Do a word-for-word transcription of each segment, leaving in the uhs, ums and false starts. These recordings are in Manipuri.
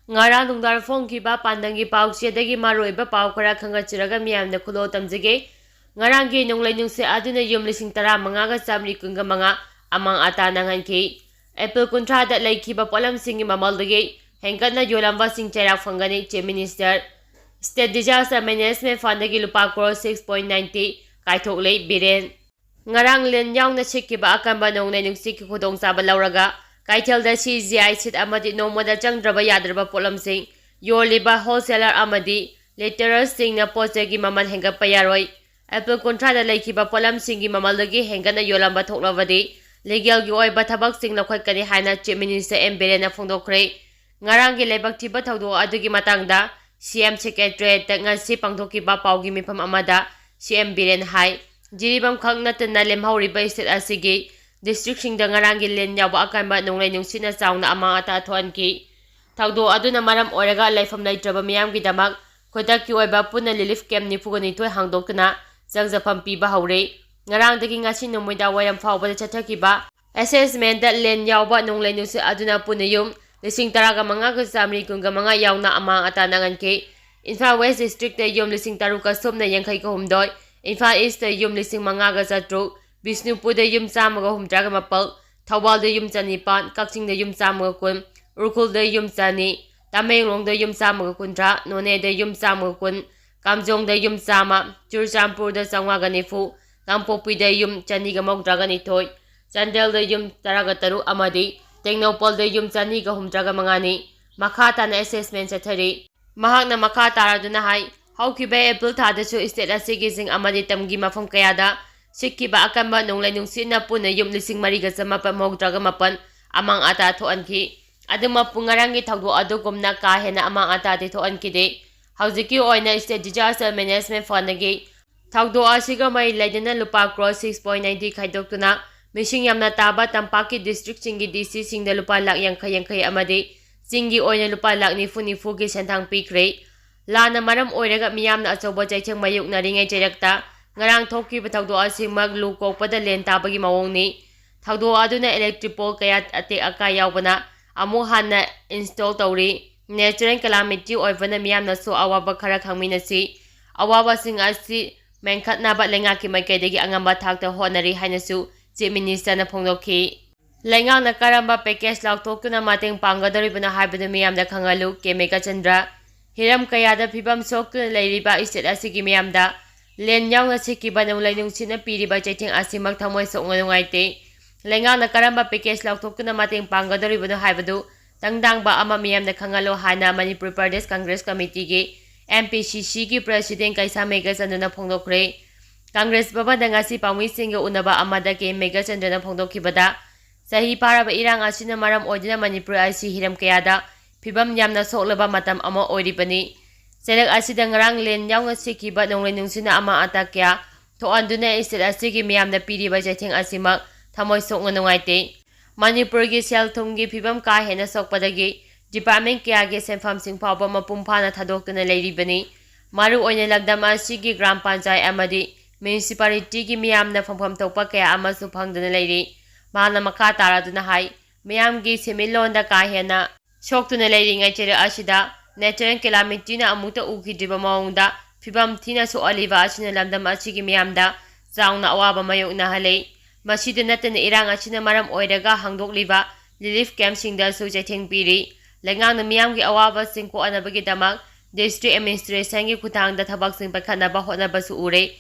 ꯉꯔꯥꯡ ꯅꯨꯡꯗꯥꯡ ꯐꯣꯡꯈꯤꯕ ꯄꯥꯟꯗꯝꯒꯤ ꯄꯥꯎꯆꯦꯗꯒꯤ ꯃꯔꯨꯑꯣꯏꯕ ꯄꯥꯎ ꯈꯔ ꯈꯪꯒꯠꯆꯔꯒ ꯃꯤꯌꯥꯝꯅ ꯈꯨꯗꯣꯜ ꯇꯝꯖꯒꯦ꯫ ꯉꯔꯥꯡꯒꯤ ꯅꯣꯡꯂꯩ ꯅꯨꯡꯁꯤꯠ ꯑꯗꯨꯅ ꯌꯨꯝ ꯂꯤꯁꯤꯡ ꯇꯔꯥ ꯃꯉꯥꯒ ꯆꯥꯃꯔꯤ ꯀꯨꯟꯒ ꯃꯉꯥ ꯑꯃꯥꯡ ꯑꯇꯥ ꯅꯪꯍꯟꯈꯤ꯫ ꯑꯦꯄ꯭ꯔꯤꯜ ꯀꯨꯟꯊ꯭ꯔꯥꯗ ꯂꯩꯈꯤꯕ ꯄꯣꯠꯂꯝꯁꯤꯡꯒꯤ ꯃꯃꯜꯗꯒꯤ ꯍꯦꯟꯒꯠꯅ ꯌꯣꯜꯂꯝꯕꯁꯤꯡ ꯆꯩꯔꯥꯛ ꯐꯪꯒꯅꯤ, Chief Minister꯫ State Disaster Management Fundꯗꯒꯤ ꯂꯨꯄꯥ crore six point ninety ꯀꯥꯏꯊꯣꯛꯂꯦ, Biren. ꯉꯔꯥꯡ ꯂꯦꯟ ꯌꯥꯎꯅ ꯁꯤꯠꯈꯤꯕ ꯑꯀꯟꯕ ꯅꯣꯡꯂꯩ ꯅꯨꯡꯁꯤꯠꯀꯤ ꯈꯨꯗꯣꯡꯆꯥꯕ ꯂꯧꯔꯒ ꯀꯩꯊꯦꯜꯗ ꯁꯤ ꯖꯤ ꯑꯥꯏ ꯁꯤꯠ ꯑꯃꯗꯤ ꯅꯣꯡꯃꯗ ꯆꯪꯗ꯭ꯔꯕ ꯌꯥꯗ꯭ꯔꯕ ꯄꯣꯠꯂꯝꯁꯤꯡ ꯌꯣꯜꯂꯤꯕ wholesaler ꯑꯃꯗꯤ retailersꯁꯤꯡꯅ ꯄꯣꯠ ꯆꯩꯒꯤ ꯃꯃꯜ ꯍꯦꯟꯒꯠꯄ ꯌꯥꯔꯣꯏ꯫ ꯑꯦꯄ꯭ꯔꯤꯜ ꯀꯨꯟꯊ꯭ꯔꯥꯗ ꯂꯩꯈꯤꯕ ꯄꯣꯠꯂꯝꯁꯤꯡꯒꯤ ꯃꯃꯜꯗꯒꯤ ꯍꯦꯟꯒꯠꯅ ꯌꯣꯜꯂꯝꯕ ꯊꯣꯛꯂꯕꯗꯤ legalꯒꯤ ꯑꯣꯏꯕ ꯊꯕꯛꯁꯤꯡ ꯂꯧꯈꯠꯀꯅꯤ ꯍꯥꯏꯅ Chief Minister ꯑꯦꯝ ꯕꯤꯔꯦꯟꯅ ꯐꯣꯡꯗꯣꯛꯈ꯭ꯔꯦ꯫ ꯉꯔꯥꯡꯒꯤ ꯂꯥꯏꯕꯛ ꯊꯤꯕ ꯊꯧꯗꯣꯛ ꯑꯗꯨꯒꯤ ꯃꯇꯥꯡꯗ ꯁꯤ ꯑꯦꯝ Secretariatꯇ ꯉꯁꯤ ꯄꯥꯡꯊꯣꯛꯈꯤꯕ ꯄꯥꯎꯒꯤ ꯃꯤꯐꯝ ꯑꯃꯗ ꯁꯤ ꯑꯦꯝ ꯕꯤꯔꯦꯟ ꯍꯥꯏ, ꯖꯤꯔꯤꯕꯥꯝ ꯈꯛ ꯅꯠꯇꯅ ꯂꯦꯝꯍꯧꯔꯤꯕ state ꯑꯁꯤꯒꯤ districtꯁꯤꯡꯗ ꯉꯔꯥꯡꯒꯤ ꯂꯦꯟ ꯌꯥꯎꯕ ꯑꯀꯟꯕ ꯅꯣꯡꯂꯩ ꯅꯨꯡꯁꯤꯠꯅ ꯆꯥꯎꯅ ꯑꯃꯥꯡ ꯑꯇꯥ ꯊꯣꯛꯍꯟꯈꯤ꯫ ꯊꯧꯗꯣꯛ ꯑꯗꯨꯅ ꯃꯔꯝ ꯑꯣꯏꯔꯒ ꯂꯩꯐꯝ ꯂꯩꯇ꯭ꯔꯕ ꯃꯤꯌꯥꯝꯒꯤꯗꯃꯛ ꯈꯨꯗꯛꯀꯤ ꯑꯣꯏꯕ ꯄꯨꯟꯅ relief camp ꯅꯤꯐꯨꯒ ꯅꯤꯊꯣꯏ ꯍꯥꯡꯗꯣꯛꯇꯨꯅ ꯆꯪꯖꯐꯝ ꯄꯤꯕ ꯍꯧꯔꯦ꯫ ꯉꯔꯥꯡꯗꯒꯤ ꯉꯁꯤ ꯅꯨꯃꯤꯗꯥꯡ ꯋꯥꯏꯔꯝ ꯐꯥꯎꯕꯗ ꯆꯠꯊꯈꯤꯕ assessmentꯇ ꯂꯦꯟ ꯌꯥꯎꯕ ꯅꯣꯡꯂꯩ ꯅꯨꯡꯁꯤꯠ ꯑꯗꯨꯅ ꯄꯨꯟꯅ ꯌꯨꯝ ꯂꯤꯁꯤꯡ ꯇꯔꯥꯒ ꯃꯉꯥꯒ ꯆꯥꯃꯔꯤ ꯀꯨꯟꯒ ꯃꯉꯥ ꯌꯥꯎꯅ ꯑꯃꯥꯡ ꯑꯇꯥ ꯅꯪꯍꯟꯈꯤ꯫ ꯏꯝꯐꯥꯜ West districtꯇ ꯌꯨꯝ ꯂꯤꯁꯤꯡ ꯇꯔꯨꯛꯀ ꯁꯨꯞꯅ ꯌꯥꯡꯈꯩꯒ ꯍꯨꯝꯗꯣꯏ, ꯏꯝꯐꯥꯜ Eastꯇ ꯌꯨꯝ ꯂꯤꯁꯤꯡ ꯃꯉꯥꯒ ꯆꯥꯇ꯭ꯔꯨꯛ, ꯕꯤꯁꯅꯨꯄꯨꯔꯗ ꯌꯨꯝ ꯆꯥꯝꯃꯒ ꯍꯨꯝꯗ꯭ꯔꯥꯒ ꯃꯥꯄꯜ, ꯊꯧꯕꯥꯜꯗ ꯌꯨꯝ ꯆꯅꯤꯄꯥꯟ, ꯀꯛꯆꯤꯡꯗ ꯌꯨꯝ ꯆꯥꯝꯃꯒ ꯀꯨꯟ, ꯎꯈ꯭ꯔꯨꯜꯗ ꯌꯨꯝ ꯆꯅꯤ, ꯇꯃꯦꯡꯂꯣꯡꯗ ꯌꯨꯝ ꯆꯥꯝꯃꯒ ꯀꯨꯟꯊ꯭ꯔꯥ, ꯅꯣꯅꯦꯗ ꯌꯨꯝ ꯆꯥꯝꯃꯒ ꯀꯨꯟ, ꯀꯥꯝꯖꯣꯡꯗ ꯌꯨꯝ ꯆꯥꯝꯃ, ꯆꯨꯔꯆꯥꯟꯄꯨꯔꯗ ꯆꯥꯝꯃꯉꯥꯒ ꯅꯤꯐꯨ, ꯀꯥꯡꯄꯣꯛꯄꯤꯗ ꯌꯨꯝ ꯆꯅꯤꯒ ꯃꯧꯗ꯭ꯔꯥꯒ ꯅꯤꯊꯣꯏ, ꯆꯥꯟꯗꯦꯜꯗ ꯌꯨꯝ ꯇꯔꯥꯒ ꯇꯔꯨꯛ ꯑꯃꯗꯤ ꯇꯦꯡꯅꯧꯄꯜꯗ ꯌꯨꯝ ꯆꯅꯤꯒ ꯍꯨꯝꯗ꯭ꯔꯥꯒ ꯃꯉꯥꯅꯤ꯫ ꯃꯈꯥ ꯇꯥꯅ assessment ꯆꯠꯊꯔꯤ꯫ ꯃꯍꯥꯛꯅ ꯃꯈꯥ ꯇꯥꯔꯗꯨꯅ ꯍꯥꯏ, ꯍꯧꯈꯤꯕ ꯑꯦꯄ꯭ꯔꯤꯜ ꯊꯥꯗꯁꯨ state ꯑꯁꯤꯒꯤ ꯆꯤꯡ ꯑꯃꯗꯤ ꯇꯝꯒꯤ ꯃꯐꯝ ꯀꯌꯥꯗ ꯁꯤꯠꯈꯤꯕ ꯑꯀꯟꯕ ꯅꯣꯡꯂꯩ ꯅꯨꯡꯁꯤꯠꯅ ꯄꯨꯟꯅ ꯌꯨꯝ ꯂꯤꯁꯤꯡ ꯃꯔꯤꯒ ꯆꯃꯥꯄꯟ ꯃꯧꯗ꯭ꯔꯥꯒ ꯃꯥꯄꯟ ꯑꯃꯥꯡ ꯑꯇꯥ ꯊꯣꯛꯍꯟꯈꯤ꯫ ꯑꯗꯨꯃꯛꯄꯨ ꯉꯔꯥꯡꯒꯤ ꯊꯧꯗꯣꯛ ꯑꯗꯨꯒꯨꯝꯅ ꯀꯥ ꯍꯦꯟꯅ ꯑꯃꯥꯡ ꯑꯇꯥꯗꯤ ꯊꯣꯛꯍꯟꯈꯤꯗꯦ꯫ ꯍꯧꯖꯤꯛꯀꯤ ꯑꯣꯏꯅ State Disaster Management Fundꯗꯒꯤ ꯊꯧꯗꯣꯛ ꯑꯁꯤꯒ ꯃꯔꯤ ꯂꯩꯅꯅ ꯂꯨꯄꯥ ꯀ꯭ꯔꯣꯔ six point ninety ꯈꯥꯏꯗꯣꯛꯇꯨꯅ ꯃꯤꯁꯤꯡ ꯌꯥꯝꯅ ꯇꯥꯕ ꯇꯝꯄꯥꯛꯀꯤ districtꯁꯤꯡꯒꯤ DCꯁꯤꯡꯗ ꯂꯨꯄꯥ ꯂꯥꯈ ꯌꯥꯡꯈꯩ ꯌꯥꯡꯈꯩ ꯑꯃꯗꯤ ꯆꯤꯡꯒꯤ ꯑꯣꯏꯅ ꯂꯨꯄꯥ ꯂꯥꯈ ꯅꯤꯐꯨ ꯅꯤꯐꯨꯒꯤ ꯁꯦꯟꯊꯥꯡ ꯄꯤꯈ꯭ꯔꯦ꯫ ꯂꯥꯟꯅ ꯃꯔꯝ ꯑꯣꯏꯔꯒ ꯃꯤꯌꯥꯝꯅ ꯑꯆꯧꯕ ꯆꯩꯊꯦꯡ ꯃꯥꯌꯣꯛꯅꯔꯤꯉꯩ ꯆꯩꯔꯛꯇ ꯉꯔꯥꯡ ꯊꯣꯛꯈꯤꯕ ꯊꯧꯗꯣꯛ ꯑꯁꯤꯃꯛ ꯂꯨ ꯀꯣꯛꯄꯗ ꯂꯦꯟ ꯇꯥꯕꯒꯤ ꯃꯑꯣꯡꯅꯤ꯫ ꯊꯧꯗꯣꯛ ꯑꯗꯨꯅ electric pole ꯀꯌꯥ ꯑꯇꯦꯛ ꯑꯀꯥꯏ ꯌꯥꯎꯕꯅ ꯑꯃꯨꯛ ꯍꯟꯅ install ꯇꯧꯔꯤ꯫ natural calamity ꯑꯣꯏꯕꯅ ꯃꯤꯌꯥꯝꯅꯁꯨ ꯑꯋꯥꯕ ꯈꯔ ꯈꯪꯃꯤꯟꯅꯁꯤ꯫ ꯑꯋꯥꯕꯁꯤꯡ ꯑꯁꯤ ꯃꯦꯟꯈꯠꯅꯕ ꯂꯩꯉꯥꯛꯀꯤ ꯃꯥꯏꯀꯩꯗꯒꯤ ꯑꯉꯝꯕ ꯊꯥꯛꯇ ꯍꯣꯠꯅꯔꯤ ꯍꯥꯏꯅꯁꯨ Chief Ministerꯅ ꯐꯣꯡꯗꯣꯛꯈꯤ꯫ ꯂꯩꯉꯥꯛꯅ ꯀꯔꯝꯕ package ꯂꯥꯎꯊꯣꯛꯇꯨꯅ ꯃꯇꯦꯡ ꯄꯥꯡꯒꯗꯧꯔꯤꯕꯅꯣ ꯍꯥꯏꯕꯗꯨ ꯃꯤꯌꯥꯝꯗ ꯈꯪꯍꯜꯂꯨ꯫ ꯀꯦ ꯃꯦꯘꯆꯟꯗ꯭ꯔ꯫ ꯍꯤꯔꯝ ꯀꯌꯥꯗ ꯐꯤꯕꯝ ꯁꯣꯛꯇꯨꯅ ꯂꯩꯔꯤꯕ state ꯑꯁꯤꯒꯤ ꯃꯤꯌꯥꯝꯗ ꯂꯦꯟ ꯌꯥꯎꯅ ꯁꯤꯈꯤꯕ ꯅꯣꯡꯂꯩ ꯅꯨꯡꯁꯤꯠꯅ ꯄꯤꯔꯤꯕ ꯆꯩꯊꯦꯡ ꯑꯁꯤꯃꯛ ꯊꯃꯣꯏ ꯁꯣꯛꯅ ꯅꯨꯡꯉꯥꯏꯇꯦ꯫ ꯂꯩꯉꯥꯛꯅ ꯀꯔꯝꯕ package ꯂꯥꯎꯊꯣꯛꯇꯨꯅ ꯃꯇꯦꯡ ꯄꯥꯡꯒꯗꯧꯔꯤꯕꯅꯣ ꯍꯥꯏꯕꯗꯨ ꯇꯪ ꯇꯥꯡꯕ ꯑꯃ ꯃꯤꯌꯥꯝꯗ ꯈꯪꯍꯜꯂꯨ ꯍꯥꯏꯅ ꯃꯅꯤꯄꯨꯔ ꯄ꯭ꯔꯗꯦꯁ ꯀꯪꯒ꯭ꯔꯦꯁ ꯀꯃꯤꯇꯤꯒꯤ, MPCCꯒꯤ president ꯀꯩꯁꯥꯝ ꯃꯦꯘꯆꯟꯗ꯭ꯔꯅ ꯐꯣꯡꯗꯣꯛꯈ꯭ꯔꯦ꯫ ꯀꯪꯒ꯭ꯔꯦꯁ ꯚꯕꯟꯗ ꯉꯁꯤ ꯄꯥꯎꯃꯤꯁꯤꯡꯒ ꯎꯅꯕ ꯑꯃꯗ ꯀꯦ ꯃꯦꯘꯆꯟꯗ꯭ꯔꯅ ꯐꯣꯡꯗꯣꯛꯈꯤꯕꯗ, ꯆꯍꯤ ꯐꯥꯔꯕ ꯏꯔꯥꯡ ꯑꯁꯤꯅ ꯃꯔꯝ ꯑꯣꯏꯗꯨꯅ ꯃꯅꯤꯄꯨꯔ ꯑꯁꯤ ꯍꯤꯔꯝ ꯀꯌꯥꯗ ꯐꯤꯕꯝ ꯌꯥꯝꯅ ꯁꯣꯛꯂꯕ ꯃꯇꯝ ꯑꯃ ꯑꯣꯏꯔꯤꯕꯅꯤ꯫ ꯆꯩꯔꯛ ꯑꯁꯤꯗ ꯉꯔꯥꯡ ꯂꯦꯟ ꯌꯥꯎꯅ ꯁꯤꯈꯤꯕ ꯅꯣꯡꯂꯩ ꯅꯨꯡꯁꯤꯠꯅ ꯑꯃꯥꯡ ꯑꯇꯥ ꯀꯌꯥ ꯊꯣꯛꯍꯟꯗꯨꯅ state ꯑꯁꯤꯒꯤ ꯃꯤꯌꯥꯝꯗ ꯄꯤꯔꯤꯕ ꯆꯩꯊꯦꯡ ꯑꯁꯤꯃꯛ ꯊꯃꯣꯏ ꯁꯣꯛꯅ ꯅꯨꯡꯉꯥꯏꯇꯦ꯫ ꯃꯅꯤꯄꯨꯔꯒꯤ ꯁꯦꯜ ꯊꯨꯝꯒꯤ ꯐꯤꯕꯝ ꯀꯥ ꯍꯦꯟꯅ ꯁꯣꯛꯄꯗꯒꯤ department ꯀꯌꯥꯒꯤ ꯁꯦꯟꯐꯝꯁꯤꯡ ꯐꯥꯎꯕ ꯃꯄꯨꯡ ꯐꯥꯅ ꯊꯥꯗꯣꯛꯇꯨꯅ ꯂꯩꯔꯤꯕꯅꯤ꯫ ꯃꯔꯨꯑꯣꯏꯅ ꯂꯝꯗꯝ ꯑꯁꯤꯒꯤ ꯒ꯭ꯔꯥꯝ ꯄꯟꯆꯥꯌꯠ ꯑꯃꯗꯤ municipalityꯒꯤ ꯃꯤꯌꯥꯝꯅ ꯐꯪꯐꯝ ꯊꯣꯛꯄ ꯀꯌꯥ ꯑꯃꯁꯨ ꯐꯪꯗꯅ ꯂꯩꯔꯤ꯫ ꯃꯍꯥꯛꯅ ꯃꯈꯥ ꯇꯥꯔꯗꯨꯅ ꯍꯥꯏ, ꯃꯤꯌꯥꯝꯒꯤ ꯁꯦꯟꯃꯤꯠꯂꯣꯟꯗ ꯀꯥ ꯍꯦꯟꯅ ꯁꯣꯛꯇꯨꯅ ꯂꯩꯔꯤꯉꯩ ꯆꯩꯔꯛ ꯑꯁꯤꯗ natural calamityꯅ ꯑꯃꯨꯛꯇ ꯎꯈꯤꯗ꯭ꯔꯤꯕ ꯃꯑꯣꯡꯗ ꯐꯤꯕꯝ ꯊꯤꯅ ꯁꯣꯛꯍꯜꯂꯤꯕ ꯑꯁꯤꯅ ꯂꯝꯗꯝ ꯑꯁꯤꯒꯤ ꯃꯤꯌꯥꯝꯗ ꯆꯥꯎꯅ ꯑꯋꯥꯕ ꯃꯥꯌꯣꯛꯅꯍꯜꯂꯤ꯫ ꯃꯁꯤꯗ ꯅꯠꯇꯅ ꯏꯔꯥꯡ ꯑꯁꯤꯅ ꯃꯔꯝ ꯑꯣꯏꯔꯒ ꯍꯥꯡꯗꯣꯛꯂꯤꯕ relief campꯁꯤꯡꯗꯁꯨ ꯆꯩꯊꯦꯡ ꯄꯤꯔꯤ꯫ ꯂꯩꯉꯥꯛꯅ ꯃꯤꯌꯥꯝꯒꯤ ꯑꯋꯥꯕꯁꯤꯡ ꯀꯣꯛꯍꯟꯅꯕꯒꯤꯗꯃꯛ district administrationꯒꯤ ꯈꯨꯠꯊꯥꯡꯗ ꯊꯕꯛꯁꯤꯡ ꯄꯥꯏꯈꯠꯅꯕ ꯍꯣꯠꯅꯕꯁꯨ ꯎꯔꯦ꯫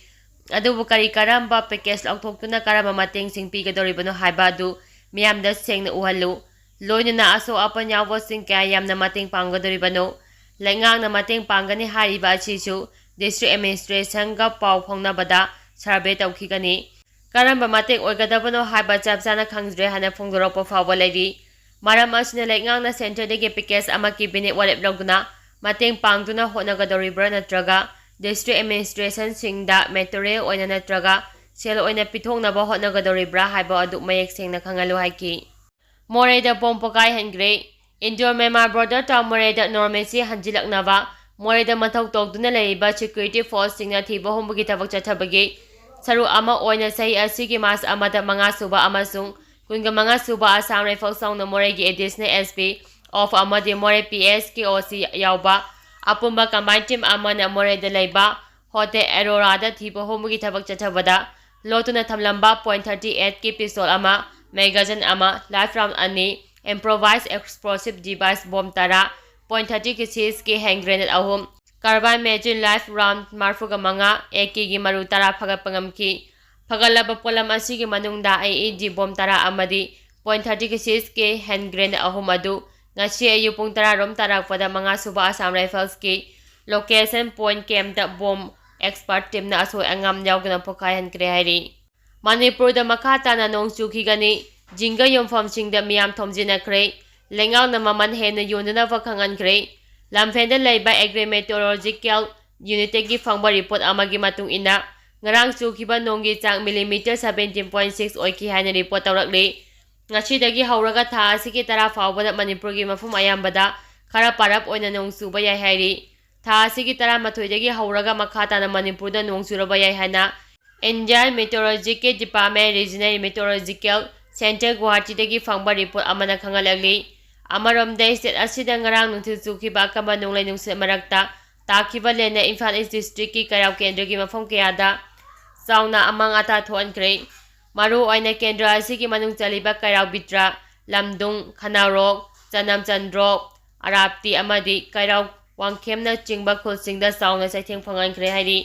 ꯑꯗꯨꯕꯨ ꯀꯔꯤ ꯀꯔꯝꯕ package ꯂꯧꯊꯣꯛꯇꯨꯅ ꯀꯔꯝꯕ ꯃꯇꯦꯡꯁꯤꯡ ꯄꯤꯒꯗꯧꯔꯤꯕꯅꯣ ꯍꯥꯏꯕ ꯑꯗꯨ ꯃꯤꯌꯥꯝꯗ ꯁꯦꯡꯅ ꯎꯍꯜꯂꯨ꯫ ꯂꯣꯏꯅꯅ ꯑꯁꯣꯛ ꯑꯄꯟ ꯌꯥꯎꯕꯁꯤꯡ ꯀꯌꯥ ꯌꯥꯝꯅ ꯃꯇꯦꯡ ꯄꯥꯡꯒꯗꯧꯔꯤꯕꯅꯣ? ꯂꯩꯉꯥꯛꯅ ꯃꯇꯦꯡ ꯄꯥꯡꯒꯅꯤ ꯍꯥꯏꯔꯤꯕ ꯑꯁꯤꯁꯨ district administrationꯒ ꯄꯥꯎ ꯐꯥꯎꯅꯕꯗ survey ꯇꯧꯈꯤꯒꯅꯤ꯫ ꯀꯔꯝꯕ ꯃꯇꯦꯡ ꯑꯣꯏꯒꯗꯕꯅꯣ ꯍꯥꯏꯕ ꯆꯞ ꯆꯥꯅ ꯈꯪꯗ꯭ꯔꯦ ꯍꯥꯏꯅ ꯐꯣꯡꯗꯣꯔꯛꯄ ꯐꯥꯎꯕ ꯂꯩꯔꯤ꯫ ꯃꯔꯝ ꯑꯁꯤꯅ ꯂꯩꯉꯥꯛꯅ centreꯗꯒꯤ package ꯑꯃ cabinet ꯋꯥꯔꯦꯞ ꯂꯧꯗꯨꯅ ꯃꯇꯦꯡ ꯄꯥꯡꯗꯨꯅ ꯍꯣꯠꯅꯒꯗꯧꯔꯤꯕ꯭ꯔꯥ ꯅꯠꯇ꯭ꯔꯒ district administrationꯁꯤꯡꯗ material ꯑꯣꯏꯅ ꯅꯠꯇ꯭ꯔꯒ ꯁꯦꯜ ꯑꯣꯏꯅ ꯄꯤꯊꯣꯛꯅꯕ ꯍꯣꯠꯅꯒꯗꯧꯔꯤꯕ꯭ꯔꯥ ꯍꯥꯏꯕ ꯑꯗꯨ ꯃꯌꯦꯛ ꯁꯦꯡꯅ ꯈꯪꯍꯜꯂꯨ ꯍꯥꯏꯈꯤ꯫ ꯃꯣꯔꯦꯗ bomb ꯄꯣꯈꯥꯏꯍꯟꯈ꯭ꯔꯦ꯫ Indo Myanmar border town ꯃꯣꯔꯦꯗ normalcy ꯍꯟꯖꯤꯜꯂꯛꯅꯕ ꯃꯣꯔꯦꯗ ꯃꯊꯧ ꯇꯧꯗꯨꯅ ꯂꯩꯔꯤꯕ security forceꯁꯤꯡꯅ ꯊꯤꯕ ꯍꯨꯝꯕꯒꯤ ꯊꯕꯛ ꯆꯠꯊꯕꯒꯤ ꯁꯔꯨꯛ ꯑꯃ ꯑꯣꯏꯅ ꯆꯍꯤ ꯑꯁꯤꯒꯤ March ꯑꯃꯗ ꯃꯉꯥ ꯁꯨꯕ ꯑꯃꯁꯨꯡ ꯀꯨꯟꯒ ꯃꯉꯥ ꯁꯨꯕ Assam Rifles ꯌꯥꯎꯅ ꯃꯣꯔꯦꯒꯤ additional SP ꯑꯣꯐ ꯑꯃꯗꯤ ꯃꯣꯔꯦ ꯄꯤ ꯑꯦꯁ ꯀꯦ ꯑꯣ ꯁꯤ ꯌꯥꯎꯕ ꯑꯄꯨꯟꯕ ꯀꯝꯕꯥꯏꯟ ꯇꯤꯝ ꯑꯃꯅ ꯃꯣꯔꯦꯗ ꯂꯩꯕ ꯍꯣꯇꯦꯜ ꯑꯦꯔꯣꯔꯥꯗ ꯊꯤꯕ ꯍꯨꯝꯕꯒꯤ ꯊꯕꯛ ꯆꯠꯊꯕꯗ ꯂꯣꯠꯇꯨꯅ ꯊꯝꯂꯝꯕ ꯄꯣꯏꯟ ꯊꯥꯔꯇꯤ ꯑꯦꯠꯀꯤ ꯄꯤꯁꯇꯣꯜ ꯑꯃ, ꯃꯦꯒꯥꯖꯤꯟ ꯑꯃ, ꯂꯥꯏꯐ ꯔꯥꯎꯟ ꯑꯅꯤ, ꯏꯝꯄ꯭ꯔꯣꯚꯥꯏꯁ ꯑꯦꯛꯁꯄ꯭ꯂꯣꯁꯤꯞ ꯗꯤꯚꯥꯏꯁ ꯕꯣꯝ ꯇꯔꯥ, ꯄꯣꯏꯟ ꯊꯥꯔꯇꯤ ꯀꯦꯁꯤꯁꯀꯤ ꯍꯦꯟ ꯒ꯭ꯔꯦꯅꯦꯗ ꯑꯍꯨꯝ, ꯀꯥꯔꯕꯥꯏꯟ ꯃꯦꯆꯤꯟ ꯂꯥꯏꯐ ꯔꯥꯎꯟ ꯃꯔꯤꯐꯨꯒ ꯃꯉꯥ, ꯑꯦ ꯀꯦꯒꯤ ꯃꯔꯨ ꯇꯔꯥ ꯐꯥꯒꯠꯄ ꯉꯝꯈꯤ꯫ ꯐꯒꯠꯂꯕ ꯄꯣꯠꯂꯝ ꯑꯁꯤꯒꯤ ꯃꯅꯨꯡꯗ ꯑꯥꯏ ꯏ ꯗꯤ ꯕꯣꯝ ꯇꯔꯥ ꯑꯃꯗꯤ ꯄꯣꯏꯟ ꯊꯥꯔꯇꯤ ꯀꯦꯁꯤꯁꯀꯤ ꯍꯦꯟ ꯒ꯭ꯔꯦꯅꯦꯗ ꯑꯍꯨꯝ ꯑꯗꯨ ꯉꯁꯤ ꯑꯌꯨꯛ ꯄꯨꯡ ꯇꯔꯥ ꯔꯣꯝ ꯇꯥꯔꯛꯄꯗ ꯃꯉꯥ ꯁꯨꯕ ꯑꯁꯥꯝ ꯔꯥꯏꯐꯜꯁꯀꯤ ꯂꯣꯀꯦꯁꯟ ꯄꯣꯏꯟ ꯀꯦꯝꯞꯇ ꯕꯣꯝ ꯑꯦꯛꯁꯄꯔꯠ ꯇꯤꯝꯅ ꯑꯁꯣꯏ ꯑꯉꯥꯝ ꯌꯥꯎꯗꯅ ꯄꯣꯈꯥꯏꯍꯟꯈ꯭ꯔꯦ ꯍꯥꯏꯔꯤ꯫ ꯃꯅꯤꯄꯨꯔꯗ ꯃꯈꯥ ꯇꯥꯅ ꯅꯣꯡ ꯆꯨꯈꯤꯒꯅꯤ꯫ ꯖꯤꯡꯒ ꯌꯣꯟꯐꯝꯁꯤꯡꯗ ꯃꯤꯌꯥꯝ ꯊꯣꯝꯖꯤꯟꯅꯈ꯭ꯔꯦ꯫ ꯂꯩꯉꯥꯛꯅ ꯃꯃꯜ ꯍꯦꯟꯅ ꯌꯣꯟꯗꯅꯕ ꯈꯪꯍꯟꯈ꯭ꯔꯦ꯫ ꯂꯝꯐꯦꯜꯗ ꯂꯩꯕ ꯑꯦꯒ꯭ꯔꯤ ꯃꯦꯇꯤꯑꯣꯔꯣꯂꯣꯖꯤꯀꯦꯜ ꯌꯨꯅꯤꯠꯇꯒꯤ ꯐꯪꯕ ꯔꯤꯄꯣꯔꯠ ꯑꯃꯒꯤ ꯃꯇꯨꯡ ꯏꯟꯅ, ꯉꯔꯥꯡ ꯆꯨꯈꯤꯕ ꯅꯣꯡꯒꯤ ꯆꯥꯡ ꯃꯤꯂꯤꯃꯤꯇꯔ ꯁꯕꯦꯟꯇꯤꯟ ꯄꯣꯏꯟ ꯁꯤꯛꯁ ꯑꯣꯏꯈꯤ ꯍꯥꯏꯅ ꯔꯤꯄꯣꯔꯠ ꯇꯧꯔꯛꯂꯤ꯫ ꯉꯁꯤꯗꯒꯤ ꯍꯧꯔꯒ ꯊꯥ ꯑꯁꯤꯒꯤ ꯇꯔꯥ ꯐꯥꯎꯕꯗ ꯃꯅꯤꯄꯨꯔꯒꯤ ꯃꯐꯝ ꯑꯌꯥꯝꯕꯗ ꯈꯔ ꯄꯥꯔꯞ ꯑꯣꯏꯅ ꯅꯣꯡ ꯆꯨꯕ ꯌꯥꯏ ꯍꯥꯏꯔꯤ꯫ ꯊꯥ ꯑꯁꯤꯒꯤ ꯇꯔꯥꯃꯥꯊꯣꯏꯗꯒꯤ ꯍꯧꯔꯒ ꯃꯈꯥ ꯇꯥꯅ ꯃꯅꯤꯄꯨꯔꯗ ꯅꯣꯡ ꯆꯨꯔꯕ ꯌꯥꯏ ꯍꯥꯏꯅ ꯏꯟꯗꯤꯌꯥꯟ ꯃꯤꯇꯤꯑꯣꯔꯣꯂꯣꯖꯤꯀꯦꯜ ꯗꯤꯄꯥꯔꯠꯃꯦꯟ ꯔꯤꯖꯅꯦꯜ ꯃꯤꯇꯤꯑꯣꯔꯣꯂꯣꯖꯤꯀꯦꯜ ꯁꯦꯟꯇꯔ ꯒꯨꯋꯥꯍꯥꯇꯤꯗꯒꯤ ꯐꯪꯕ ꯔꯤꯄꯣꯔꯠ ꯑꯃꯅ ꯈꯪꯍꯜꯂꯛꯂꯤ꯫ ꯑꯃꯔꯣꯝꯗ, ꯁ꯭ꯇꯦꯠ ꯑꯁꯤꯗ ꯉꯔꯥꯡ ꯅꯨꯡꯊꯤꯜ ꯆꯨꯈꯤꯕ ꯑꯀꯟꯕ ꯅꯣꯡꯂꯩ ꯅꯨꯡꯁꯤꯠ ꯃꯔꯛꯇ ꯇꯥꯈꯤꯕ ꯂꯦꯟꯅ ꯏꯝꯐꯥꯜ ꯏꯁ ꯗꯤꯁꯇ꯭ꯔꯤꯛꯀꯤ ꯀꯩꯔꯥꯎ ꯀꯦꯟꯗ꯭ꯔꯒꯤ ꯃꯐꯝ ꯀꯌꯥꯗ ꯆꯥꯎꯅ ꯑꯃꯥꯡ ꯑꯇꯥ ꯊꯣꯛꯍꯟꯈ꯭ꯔꯦ꯫ ꯃꯔꯨꯑꯣꯏꯅ ꯀꯦꯟꯗ꯭ꯔ ꯑꯁꯤꯒꯤ ꯃꯅꯨꯡ ꯆꯜꯂꯤꯕ ꯀꯩꯔꯥꯎ ꯕꯤꯗ꯭ꯔ, ꯂꯝꯗꯨꯡ, ꯈꯅꯥꯎꯔꯣꯛ, ꯆꯅꯝ ꯆꯟꯗ꯭ꯔꯣꯛ, ꯑꯔꯥꯞꯇꯤ ꯑꯃꯗꯤ ꯀꯩꯔꯥꯎ ꯋꯥꯡꯈꯦꯝꯅꯆꯤꯡꯕ ꯈꯨꯜꯁꯤꯡꯗ ꯆꯥꯎꯅ ꯆꯩꯊꯦꯡ ꯐꯪꯍꯟꯈ꯭ꯔꯦ ꯍꯥꯏꯔꯤ꯫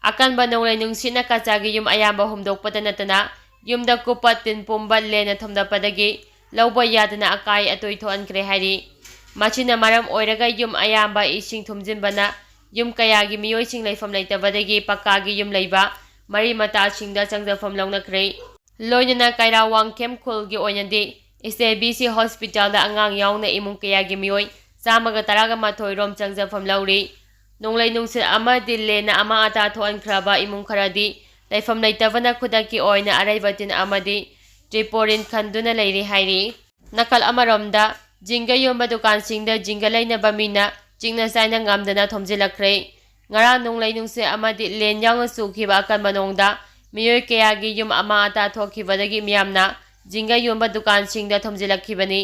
ꯑꯀꯟꯕ ꯅꯣꯡꯂꯩ ꯅꯨꯡꯁꯤꯠꯅ ꯀꯆꯥꯒꯤ ꯌꯨꯝ ꯑꯌꯥꯝꯕ ꯍꯨꯝꯗꯣꯛꯄꯗ ꯅꯠꯇꯅ, ꯌꯨꯝꯗ ꯀꯨꯞꯄ ꯇꯤꯟ ꯄꯨꯝꯕ ꯂꯦꯟꯅ ꯊꯣꯝꯗꯠꯄꯗꯒꯤ ꯂꯧꯕ ꯌꯥꯗꯅ ꯑꯀꯥꯏ ꯑꯇꯣꯏ ꯊꯣꯛꯍꯟꯈ꯭ꯔꯦ ꯍꯥꯏꯔꯤ꯫ ꯃꯁꯤꯅ ꯃꯔꯝ ꯑꯣꯏꯔꯒ ꯌꯨꯝ ꯑꯌꯥꯝꯕ ꯏꯁꯤꯡ ꯊꯨꯝꯖꯤꯟꯕꯅ ꯌꯨꯝ ꯀꯌꯥꯒꯤ ꯃꯤꯑꯣꯏꯁꯤꯡ ꯂꯩꯐꯝ ꯂꯩꯇꯕꯗꯒꯤ ꯄꯛꯀꯥꯒꯤ ꯌꯨꯝ ꯂꯩꯕ ꯃꯔꯤ ꯃꯇꯥꯁꯤꯡꯗ ꯆꯪꯖꯐꯝ ꯂꯧꯅꯈ꯭ꯔꯦ꯫ ꯂꯣꯏꯅꯅ ꯀꯩꯔꯥꯎ ꯋꯥꯡꯈꯦꯝ ꯈꯨꯜꯒꯤ ꯑꯣꯏꯅꯗꯤ ꯁꯤ ꯑꯦ ꯕꯤ ꯁꯤ ꯍꯣꯁꯄꯤꯇꯥꯜꯗ ꯑꯉꯥꯡ ꯌꯥꯎꯅ ꯏꯃꯨꯡ ꯀꯌꯥꯒꯤ ꯃꯤꯑꯣꯏ ꯆꯥꯝꯃꯒ ꯇꯔꯥꯒ ꯃꯥꯊꯣꯏ ꯔꯣꯝ ꯆꯪꯖꯐꯝ ꯂꯧꯔꯤ꯫ ꯅꯣꯡꯂꯩ ꯅꯨꯡꯁꯤꯠ ꯑꯃꯗꯤ ꯂꯦꯟꯅ ꯑꯃꯥꯡ ꯑꯇꯥ ꯊꯣꯛꯍꯟꯈ꯭ꯔꯕ ꯏꯃꯨꯡ ꯈꯔꯗꯤ ꯂꯩꯐꯝ ꯂꯩꯇꯕꯅ ꯈꯨꯗꯛꯀꯤ ꯑꯣꯏꯅ ꯑꯔꯩꯕ ꯇꯤꯟ ꯑꯃꯗꯤ ꯇ꯭ꯔꯤꯄꯣꯔꯤꯟ ꯈꯟꯗꯨꯅ ꯂꯩꯔꯤ ꯍꯥꯏꯔꯤ꯫ ꯅꯥꯀꯜ ꯑꯃꯔꯣꯝꯗ, ꯖꯤꯡꯒ ꯌꯣꯟꯕ ꯗꯨꯀꯥꯟꯁꯤꯡꯗ ꯖꯤꯡꯒ ꯂꯩꯅꯕ ꯃꯤꯅ ꯆꯤꯛꯅ ꯆꯥꯏꯅ ꯉꯝꯗꯅ ꯊꯣꯝꯖꯤꯜꯂꯛꯈ꯭ꯔꯦ꯫ ꯉꯔꯥꯡ ꯅꯣꯡꯂꯩ ꯅꯨꯡꯁꯤꯠ ꯑꯃꯗꯤ ꯂꯦꯟ ꯌꯥꯎꯅ ꯆꯨꯈꯤꯕ ꯑꯀꯟꯕ ꯅꯣꯡꯗ ꯃꯤꯑꯣꯏ ꯀꯌꯥꯒꯤ ꯌꯨꯝ ꯑꯃꯥꯡ ꯑꯇꯥ ꯊꯣꯛꯈꯤꯕꯗꯒꯤ ꯃꯤꯌꯥꯝꯅ ꯖꯤꯡꯒ ꯌꯣꯟꯕ ꯗꯨꯀꯥꯟꯁꯤꯡꯗ ꯊꯣꯝꯖꯤꯜꯂꯛꯈꯤꯕꯅꯤ꯫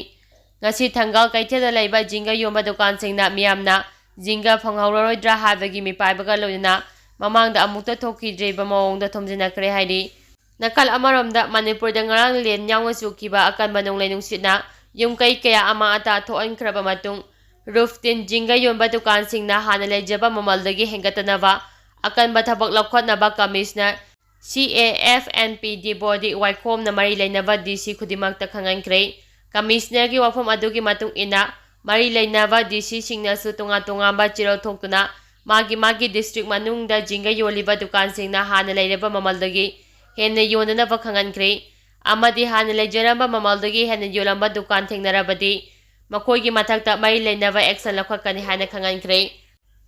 ꯉꯁꯤ ꯊꯪꯒꯥꯜ ꯀꯩꯊꯦꯜꯗ ꯂꯩꯕ ꯖꯤꯡꯒ ꯌꯣꯟꯕ ꯗꯨꯀꯥꯟꯁꯤꯡꯅ ꯃꯤꯌꯥꯝꯅ ꯖꯤꯡꯒ ꯐꯪꯍꯧꯔꯔꯣꯏꯗ꯭ꯔꯥ ꯍꯥꯏꯕꯒꯤ ꯃꯤꯄꯥꯏꯕꯒ ꯂꯣꯏꯅꯅ ꯃꯃꯥꯡꯗ ꯑꯃꯨꯛꯇ ꯊꯣꯛꯈꯤꯗ꯭ꯔꯤꯕ ꯃꯑꯣꯡꯗ ꯊꯣꯝꯖꯤꯟꯅꯈ꯭ꯔꯦ ꯍꯥꯏꯔꯤ꯫ ꯅꯥꯀꯜ ꯑꯃꯔꯣꯝꯗ, ꯃꯅꯤꯄꯨꯔꯗ ꯉꯔꯥꯡ ꯂꯦꯟ ꯌꯥꯎꯅ ꯆꯨꯈꯤꯕ ꯑꯀꯟꯕ ꯅꯣꯡꯂꯩ ꯅꯨꯡꯁꯤꯠꯅ ꯌꯨꯝ ꯀꯩ ꯀꯌꯥ ꯑꯃ ꯑꯇꯥ ꯊꯣꯛꯍꯟꯈ꯭ꯔꯕ ꯃꯇꯨꯡ, ꯔꯨꯐ ꯇꯤꯟ ꯖꯤꯡꯒ ꯌꯣꯟꯕ ꯗꯨꯀꯥꯟꯁꯤꯡꯅ ꯍꯥꯟꯅ ꯂꯩꯖꯕ ꯃꯃꯜꯗꯒꯤ ꯍꯦꯟꯒꯠꯇꯅꯕ ꯑꯀꯟꯕ ꯊꯕꯛ ꯂꯧꯈꯠꯅꯕ ꯀꯃꯤꯁꯅꯔ, ꯁꯤ A F N P D body ꯋꯥꯏꯈꯣꯝꯅ ꯃꯔꯤ ꯂꯩꯅꯕ ꯗꯤ ꯁꯤ ꯈꯨꯗꯤꯡꯃꯛꯇ ꯈꯪꯍꯟꯈ꯭ꯔꯦ꯫ ꯀꯃꯤꯁꯅꯔꯒꯤ ꯋꯥꯐꯝ ꯑꯗꯨꯒꯤ ꯃꯇꯨꯡ ꯏꯟꯅ, ꯃꯔꯤ ꯂꯩꯅꯕ ꯗꯤ ꯁꯤꯁꯤꯡꯅꯁꯨ ꯇꯣꯉꯥꯟ ꯇꯣꯉꯥꯟꯕ ꯆꯦꯔꯣꯜ ꯊꯣꯛꯇꯨꯅ ꯃꯥꯒꯤ ꯃꯥꯒꯤ ꯗꯤꯁꯇ꯭ꯔꯤꯛ ꯃꯅꯨꯡꯗ ꯖꯤꯡꯒ ꯌꯣꯜꯂꯤꯕ ꯗꯨꯀꯥꯟꯁꯤꯡꯅ ꯍꯥꯟꯅ ꯂꯩꯔꯕ ꯃꯃꯜꯗꯒꯤ ꯍꯦꯟꯅ ꯌꯣꯟꯗꯅꯕ ꯈꯪꯍꯟꯈ꯭ꯔꯦ꯫ ꯑꯃꯗꯤ ꯍꯥꯟꯅ ꯂꯩꯖꯔꯝꯕ ꯃꯃꯜꯗꯒꯤ ꯍꯦꯟꯅ ꯌꯣꯜꯂꯝꯕ ꯗꯨꯀꯥꯟ ꯊꯦꯡꯅꯔꯕꯗꯤ ꯃꯈꯣꯏꯒꯤ ꯃꯊꯛꯇ ꯃꯔꯤ ꯂꯩꯅꯕ action ꯂꯧꯈꯠꯀꯅꯤ ꯍꯥꯏꯅ ꯈꯪꯍꯟꯈ꯭ꯔꯦ꯫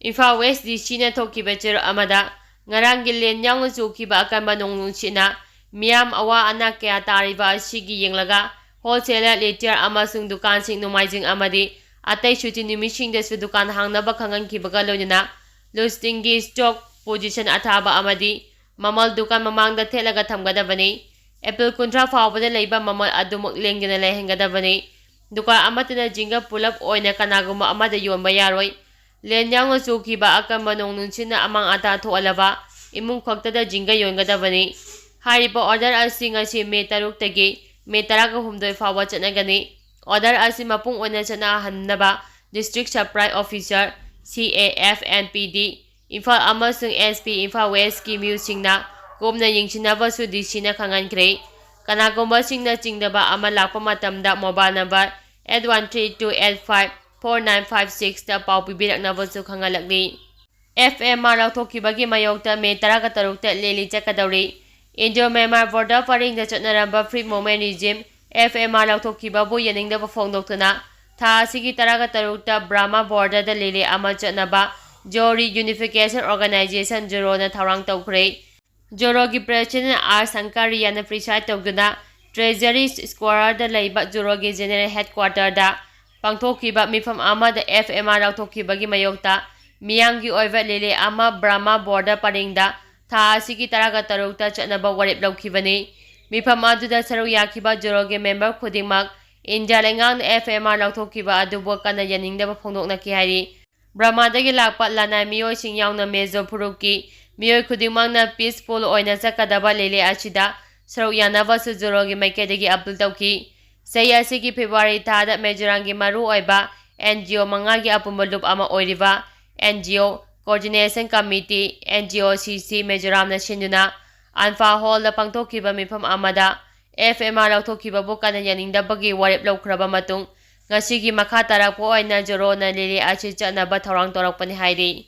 ꯏꯝꯐꯥꯜ ꯋꯦꯁ ꯗꯤ ꯁꯤꯅ ꯊꯣꯛꯈꯤꯕ ꯆꯦꯔꯣꯜ ꯑꯃꯗ, ꯉꯔꯥꯡꯒꯤ ꯂꯦꯟ ꯌꯥꯎꯅ ꯆꯨꯈꯤꯕ ꯑꯀꯟꯕ ꯅꯣꯡ ꯅꯨꯡꯁꯤꯠꯅ ꯃꯤꯌꯥꯝ ꯑꯋꯥ ꯑꯅꯥ ꯀꯌꯥ ꯇꯥꯔꯤꯕ ꯑꯁꯤꯒꯤ ꯌꯦꯡꯂꯒ, wholesaler, retailer ꯑꯃꯁꯨꯡ ꯗꯨꯀꯥꯟꯁꯤꯡ ꯅꯣꯡꯃꯥꯏꯖꯤꯡ ꯑꯃꯗꯤ ꯑꯇꯩ ꯁꯨꯇꯤ ꯅꯨꯃꯤꯠꯁꯤꯡꯗꯁꯨ ꯗꯨꯀꯥꯟ ꯍꯥꯡꯅꯕ ꯈꯪꯍꯟꯈꯤꯕꯒ ꯂꯣꯏꯅꯅ, ꯂꯨꯁꯇꯤꯡꯒꯤ stock position ꯑꯊꯥꯕ ꯑꯃꯗꯤ ꯃꯃꯜ ꯗꯨꯀꯥꯟ ꯃꯃꯥꯡꯗ ꯊꯦꯠꯂꯒ ꯊꯝꯒꯗꯕꯅꯤ꯫ ꯑꯦꯄ꯭ꯔꯤꯜ ꯀꯨꯟꯊ꯭ꯔꯥ ꯐꯥꯎꯕꯗ ꯂꯩꯕ ꯃꯃꯜ ꯑꯗꯨꯃꯛ ꯂꯦꯡꯗꯅ ꯂꯩꯍꯟꯒꯗꯕꯅꯤ꯫ ꯗꯨꯀꯥꯟ ꯑꯃꯠꯇꯅ ꯖꯤꯡꯒ ꯄꯨꯂꯞ ꯑꯣꯏꯅ ꯀꯅꯥꯒꯨꯝꯕ ꯑꯃꯗ ꯌꯣꯟꯕ ꯌꯥꯔꯣꯏ꯫ ꯂꯦꯟ ꯌꯥꯎꯅ ꯆꯨꯈꯤꯕ ꯑꯀꯟꯕ ꯅꯣꯡ ꯅꯨꯡꯁꯤꯠꯅ ꯑꯃꯥꯡ ꯑꯇꯥ ꯊꯣꯛꯍꯜꯂꯕ ꯏꯃꯨꯡ ꯈꯛꯇꯗ ꯖꯤꯡꯒ ꯌꯣꯟꯒꯗꯕꯅꯤ꯫ ꯍꯥꯏꯔꯤꯕ order ꯑꯁꯤ ꯉꯁꯤ ꯃꯦ ꯇꯔꯨꯛꯇꯒꯤ ꯃꯦ ꯇꯔꯥꯒ ꯍꯨꯝꯗꯣꯏ ꯐꯥꯎꯕ ꯆꯠꯅꯒꯅꯤ꯫ Order ꯑꯁꯤ ꯃꯄꯨꯡ ꯑꯣꯏꯅ ꯆꯠꯅꯍꯟꯅꯕ District Supply Officer, C A F and P D, Imphal ꯑꯃꯁꯨꯡ S P ꯏꯝꯐꯥꯜ ꯋꯦꯁꯀꯤ ꯃꯤꯑꯣꯏꯁꯤꯡꯅ ꯀꯨꯞꯅ ꯌꯦꯡꯁꯤꯟꯅꯕꯁꯨ D Cꯅ ꯈꯪꯍꯟꯈ꯭ꯔꯦ꯫ ꯀꯅꯥꯒꯨꯝꯕꯁꯤꯡꯅ ꯆꯤꯡꯗꯕ ꯑꯃ ꯂꯥꯛꯄ ꯃꯇꯝꯗ mobile number eight one three two eight five four nine five sixꯇ ꯄꯥꯎ ꯄꯤꯕꯤꯔꯛꯅꯕꯁꯨ ꯈꯪꯍꯜꯂꯛꯂꯤ꯫ F M R ꯂꯧꯊꯣꯛꯈꯤꯕꯒꯤ ꯃꯥꯌꯣꯛꯇ ꯃꯦ ꯇꯔꯥꯒ ꯇꯔꯨꯛꯇ rally ꯆꯠꯀꯗꯧꯔꯤ꯫ Indo Myanmar border ꯄꯔꯤꯡꯗ ꯆꯠꯅꯔꯝꯕ Free Movement Regime, F M R ꯂꯧꯊꯣꯛꯈꯤꯕꯕꯨ ꯌꯥꯅꯤꯡꯗꯕ ꯐꯣꯡꯗꯣꯛꯇꯨꯅ ꯊꯥ ꯑꯁꯤꯒꯤ ꯇꯔꯥꯒ ꯇꯔꯨꯛꯇ Burma borderꯗ rally ꯑꯃ ꯆꯠꯅꯕ Zomi Reunification Organisation, ꯖꯣꯔꯣꯅ ꯊꯧꯔꯥꯡ ꯇꯧꯈ꯭ꯔꯦ꯫ ꯖꯣꯔꯣꯒꯤ President R Shankar Riana preside ꯇꯧꯗꯨꯅ Treasury Squareꯗ ꯂꯩꯕ ꯖꯣꯔꯣꯒꯤ General Headquarterꯗ ꯄꯥꯡꯊꯣꯛꯈꯤꯕ ꯃꯤꯐꯝ ꯑꯃꯗ F M R ꯂꯧꯊꯣꯛꯈꯤꯕꯒꯤ ꯃꯥꯌꯣꯛꯇ ꯃꯤꯌꯥꯝꯒꯤ ꯑꯣꯏꯕ rally ꯑꯃ Burma border ꯄꯔꯤꯡꯗ ꯊꯥ ꯑꯁꯤꯒꯤ ꯇꯔꯥꯒ ꯇꯔꯨꯛꯇ ꯆꯠꯅꯕ ꯋꯥꯔꯦꯞ ꯂꯧꯈꯤꯕꯅꯤ꯫ ꯃꯤꯐꯝ ꯑꯗꯨꯗ ꯁꯔꯨꯛ ꯌꯥꯈꯤꯕ ꯖꯣꯔꯣꯒꯤ member ꯈꯨꯗꯤꯡꯃꯛ ꯏꯟꯗꯤꯌꯥ ꯂꯩꯉꯥꯛꯅ F M R ꯂꯧꯊꯣꯛꯈꯤꯕ ꯑꯗꯨꯕꯨ ꯀꯟꯅ ꯌꯥꯅꯤꯡꯗꯕ ꯐꯣꯡꯗꯣꯛꯅꯈꯤ ꯍꯥꯏꯔꯤ꯫ ꯕꯔꯃꯥꯗꯒꯤ ꯂꯥꯛꯄ ꯂꯅꯥꯏ ꯃꯤꯑꯣꯏꯁꯤꯡ ꯌꯥꯎꯅ ꯃꯤꯖꯣ ꯐꯨꯔꯨꯞꯀꯤ ꯃꯤꯑꯣꯏ ꯈꯨꯗꯤꯡꯃꯛꯅ peaceful ꯑꯣꯏꯅ ꯆꯠꯀꯗꯕ ꯂꯤꯂꯦ ꯑꯁꯤꯗ ꯁꯔꯨꯛ ꯌꯥꯅꯕꯁꯨ ꯖꯣꯔꯣꯒꯤ ꯃꯥꯏꯀꯩꯗꯒꯤ appeal ꯇꯧꯈꯤ꯫ ꯆꯍꯤ ꯑꯁꯤꯒꯤ February ꯊꯥꯗ ꯃꯤꯖꯣꯔꯥꯝꯒꯤ ꯃꯔꯨꯑꯣꯏꯕ N G O ꯃꯉꯥꯒꯤ ꯑꯄꯨꯟꯕ ꯂꯨꯞ ꯑꯃ ꯑꯣꯏꯔꯤꯕ N G O Coordination Committee, N G O C C ꯃꯤꯖꯣꯔꯥꯝꯅ ꯁꯤꯟꯗꯨꯅ ꯑꯟꯐꯥ ꯍꯣꯜꯗ ꯄꯥꯡꯊꯣꯛꯈꯤꯕ ꯃꯤꯐꯝ ꯑꯃꯗ F M R ꯂꯧꯊꯣꯛꯈꯤꯕꯕꯨ ꯀꯟꯅ ꯌꯥꯅꯤꯡꯗꯕꯒꯤ ꯋꯥꯔꯦꯞ ꯂꯧꯈ꯭ꯔꯕ ꯃꯇꯨꯡ, ꯉꯁꯤꯒꯤ ꯃꯈꯥ ꯇꯥꯔꯛꯄ ꯑꯣꯏꯅ ꯖꯣꯔꯣꯅ ꯂꯤꯂꯦ ꯑꯁꯤ ꯆꯠꯅꯕ ꯊꯧꯔꯥꯡ ꯇꯧꯔꯛꯄꯅꯤ ꯍꯥꯏꯔꯤ꯫